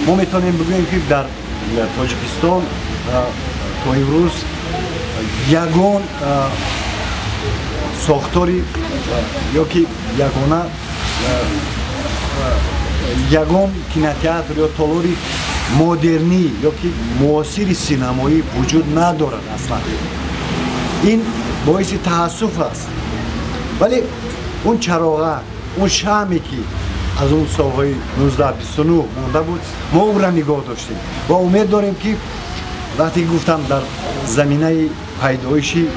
Мо метавонем бигӯем, ки дар Тоҷикистон то имрӯз ягон сохтори ё ки ягона ягон кинотеатр ё толори модернӣ ё ки муосири синамоӣ вуҷуд надорад аслан. Ин боиси таассуф аст, вале он чароға, он шамъе, ки аз он солҳои 1929 монда буд, мо ӯра нигоҳ доштем ва умед дорем, ки вақте гуфтам, дар заминаи пайдоиши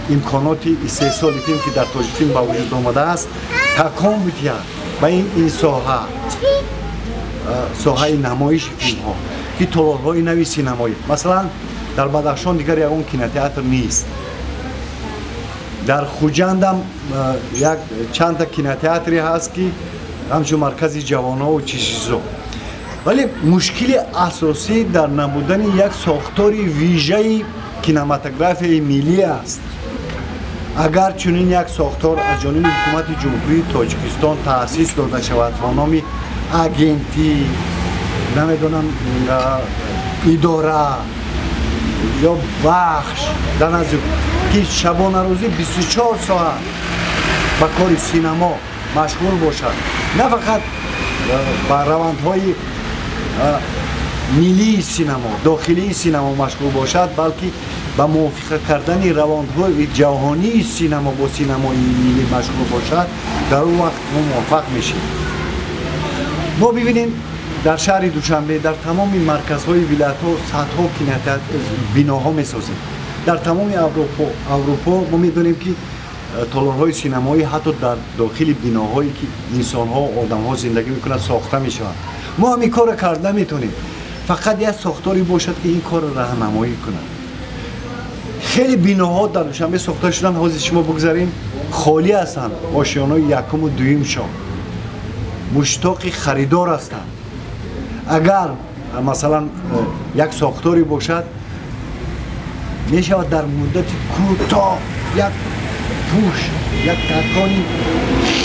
имконоти истеҳсоли филм, ки дар Тоҷикфилм ба вуҷуд омадааст, такон бидиҳад ба ин соҳа, соҳаи намоиши филмҳо, ки толорҳои нави синамоӣ, масалан, дар Бадахшон дигар ягон кинотеатр нест, дар Хуҷандам як чандта кинотеатре ҳаст, ки ҳамчун маркази ҷавонҳову чизчизо. Вале мушкили асосӣ дар набудани як сохтори вижаи кинематографияи миллӣ аст. Агар чунин як сохтор аз ҷониби ҳукумати Ҷумҳурии Тоҷикистон таъсис дода шавад бо номи агентӣ, намедонам, идора ё бахш дар назди, ки шабонарӯзӣ 24 соат ба кори синамо машғул бошад, на фақат ба равандҳои миллии синамо, дохилии синамо машғул бошад, балки ба мувофиқа кардани равандҳои ҷаҳонии синамо бо синамои миллӣ машғул бошад, дар он вақт мо муваффақ мешем. Мо бибинем, дар шаҳри Душанбе, дар тамоми марказҳои вилоятҳо садҳо кинотеатр биноҳо месозем. Дар тамоми Аврупо мо медонем, ки толорҳои синамоӣ ҳатто дар дохили биноҳое, ки инсонҳо, одамҳо зиндагӣ мекунанд, сохта мешаванд. Мо ҳам ин корро карда метавонем, фақат як сохторе бошад, ки ин корро раҳнамоӣ кунад. Хеле биноҳо дар Душанбе сохта шуданд, ҳозир шумо бигзарем, холӣ ҳастанд, ошёнаҳои якуму дуюмшон муштоқи харидор ҳастанд. Агар, масалан, як сохторе бошад, мешавад дар муддати кӯтоҳ як пуш, як такони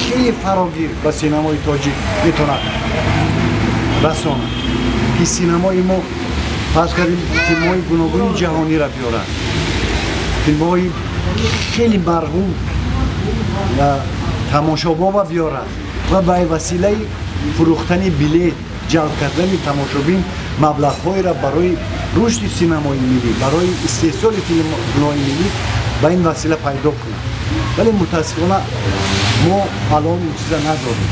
хеле фарогир ба синамои тоҷик метавонад расонад, ки синамои мо, фарз кардем, филмҳои гуногуни ҷаҳониро биёрад, филмҳои хеле марғуб тамошобоба биёрад ва ба василаи фурӯхтани билет, ҷалб кардани тамошобин, маблағҳоеро барои рушди синамои миллӣ, барои истеҳсоли филмҳои миллӣ ба ин васила пайдо кунад. Вале мутаассифона мо алон ин чиза надорем.